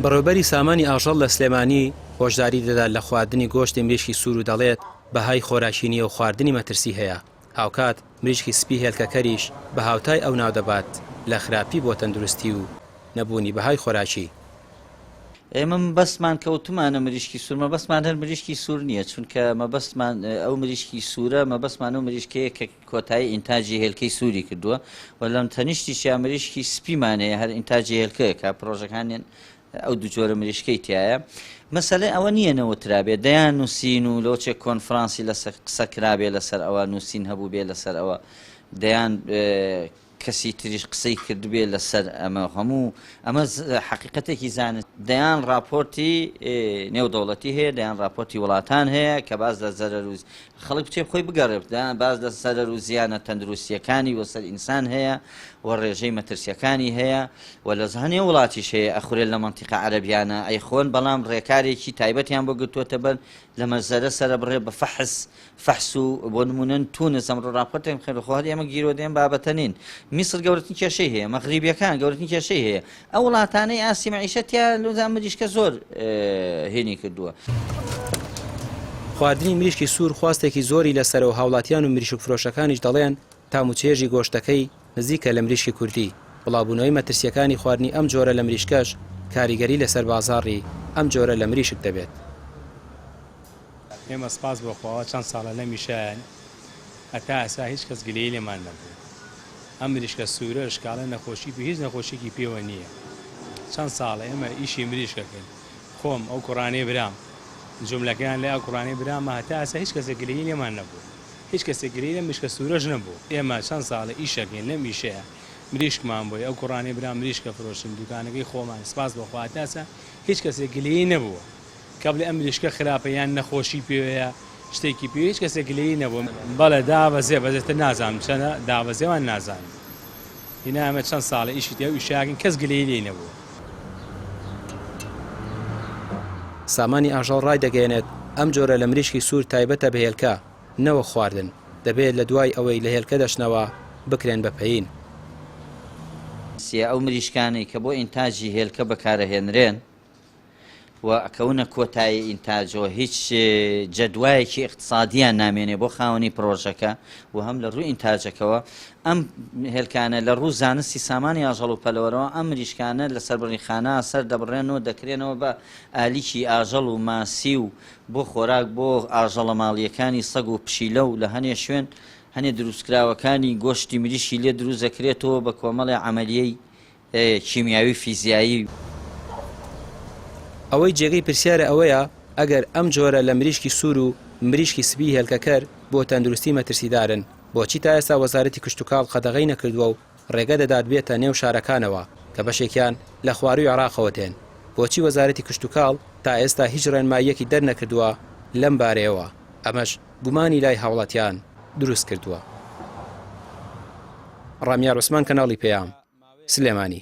بەڕێوبەری سامانی ئاژەڵ لە سلێمانی هۆشداری دەدات لە خواردنی گۆشتی مریشکی سوور و دەڵێت، بەهای خۆراکی نییە و خواردنی مەترسی هەیە، هاوکات مریشکی سپی هێلکەکەریش بە هاوتای ئەو ناودەبات لە خراپی بۆ تەندروستی و نەبوونی بەهای خۆراکی. ئێمە مەبەستمان کە وتمانە مریشکی سوور مەبەستمان هەر مریشکی سوور نییە چونکە مەبەستمان ئەو مریشکی سوورە مەبەستمان ئەو مریشکەیە کە کۆتایی ئینتاجی هێلکەی سووری کردووە و لەم تەنیشتیشیا مریشکی سپیمان هەیە هەر ئینتاجی هێلکەیەکە پرۆژەکانیان ئەو دوو جۆرە مریشکەی تایە مەسەلەی ئەوە نییە نەوترابێ دەیان نووسین و لۆچێک کۆنفرانسی لەسەر قسە کرابێ لەسەر ئەوە نووسین هەبوو بێ لەسەر ئەوە دەیان کەسی تریش قسەی کردبێ لەسەر ئەمە هەموو ئەمە حەقیقەتێکی زانست دەیان ڕاپۆرتی نێودەوڵەتی هەیە دەیان ڕاپۆرتی وڵاتان هەیە کە باس لە زەرەر و خەڵک بچێ خۆی بگەڕێ دەیان باس لە زەرەر و زیانە تەندروستیەکانی وەسەر ئینسان هەیە و ڕێژەی مەترسیەکانی هەیە و لە هەنێ وڵاتیش هەیە ئەخورێت لە مەنتیقە عەرەبیانە ئەیخۆن بەڵام ڕێکارێکی تایبەتیان بۆ گرتووەتە بەر لە مەزەرە سەرەبڕێ بە فەحس فەحس و بۆ نموونەن تونس ئەمڕۆ ڕاپۆرتێک بخەین خۆ هەر ئێمە گیرۆدەی ئەم بابەتە نین میسر گەورەترین کێشەی هەیە مەغریبیەکان گەورەترین کێشەی هەیە ئەو وڵاتانەی ئاستی مەعیشەتیان لۆزان مریشکە زۆر هێنی کردووە. خواردنی مریشکی سوور خواستێکی زۆری لەسەرە و هاوڵاتیان و مریشک فرۆشەکانیش دەڵێن تام و چێژی گۆشتەکەی نزیکە لە مریشکی کوردی، بڵاوبوونەوەی مەترسییەکانی خواردنی ئەم جۆرە لە مریشکەش کاریگەری لەسەر بازاڕی ئەم جۆرە لە مریشک دەبێت. ئێمە سپاس بۆ خوا چەند ساڵە لەم ئیشەین هەتا ئێستا هیچ کەس گلەیی لێمان نەبوو ئەم مریشکە سوورەش کاڵێ نەخۆشی پێ هیچ نەخۆشیکی پێوە نییە چەند ساڵە ئێمە ئیشی مریشکەکەین خۆم ئەو کوڕانەی برام جوملەکەیان لای ئەو کوڕانەی برامە هەتا ئێستا هیچ کەسێک گلەیی لێمان نەبوو هیچ کەسێک گلەیی لەم مریشکە سوورەش نەبوو ئێمە چەند ساڵە ئیشەکەین لەم ئیشەیە مریشکمان بۆی ئەو کوڕانەی برام مریشکە فرۆشن دوکانەکەی خۆمان سپاس بۆ خوا هەتا ئێستا هیچ کەسێک گلەیی نەبووە کە بڵێ ئەم مریشکە خراپە یان نەخۆشی پێوەیە شتێکی پێوە هیچ کەسێک گلەیی نەبوو. بەڵێ دابەزێ بەس ئیتر نازانم چەنە دابەزێ وان نازانم هینا ئەمە چەند ساڵە ئیشی تیا و ئیشاکەین کەس گلەیی لێی نەبووە. سامانی ئاژەڵ ڕایدەگەیەنێت، ئەم جۆرە لە مریشکی سوور تایبەتە بە هێلکە نەوەک خواردن، دەبێت لە دوای ئەوەی لە هێلکە دەچنەوە بکرێن بە پەیین. سێ، ئەو مریشکانەی کە بۆ ئینتاجی هێلکە بەکارئەهێنرێن، و ئەکەونە کۆتایی ئینتاجەوە هیچ جەدوایەکی ئیقتسادیان نامێنێ بۆ خاوەنی پرۆژەکە و هەم لە ڕووی ئینتاجەکەوە ئەم هێلکانە لە ڕوو زانستی سامانی ئاژەڵ و پەلەوەرەوە ئەم مریشکانە لە سەربڕینخانە سەر دەبڕێن و دەکرێنەوە بە ئالیکی ئاژەڵ و ماسی و بۆ خۆراک بۆ ئاژەڵە ماڵییەکانی سەگ و پشیلە و لە هەنێ شوێن هەنێ دروستکراوەکانی گۆشتی مریشکی لێ دروست دەکرێتەوە بە کۆمەڵێ عەمەلیەی کیمیاوی فیزیایی. ئەوەی جێگەی پرسیارە ئەوەیە ئەگەر ئەم جۆرە لە مریشکی سوور و مریشکی سپی هێلکەکەر بۆ تەندروستی مەترسیدارن بۆچی تا ئێستا وەزارەتی کشتوکاڵ قەدەغەی نەکردووە و ڕێگە دەدات بێتە نێو شارەکانەوە کە بەشێکیان لە خوارووی عێراقەوە دێن بۆچی وەزارەتی کشتوکاڵ تا ئێستا هیچ ڕێنماییەکی دەرنەکردووە لەم بارەیەوە ئەمەش گومانی لای هاوڵاتیان دروست کردووە. ڕامیار عوسمان کەناڵی پەیام، سلێمانی.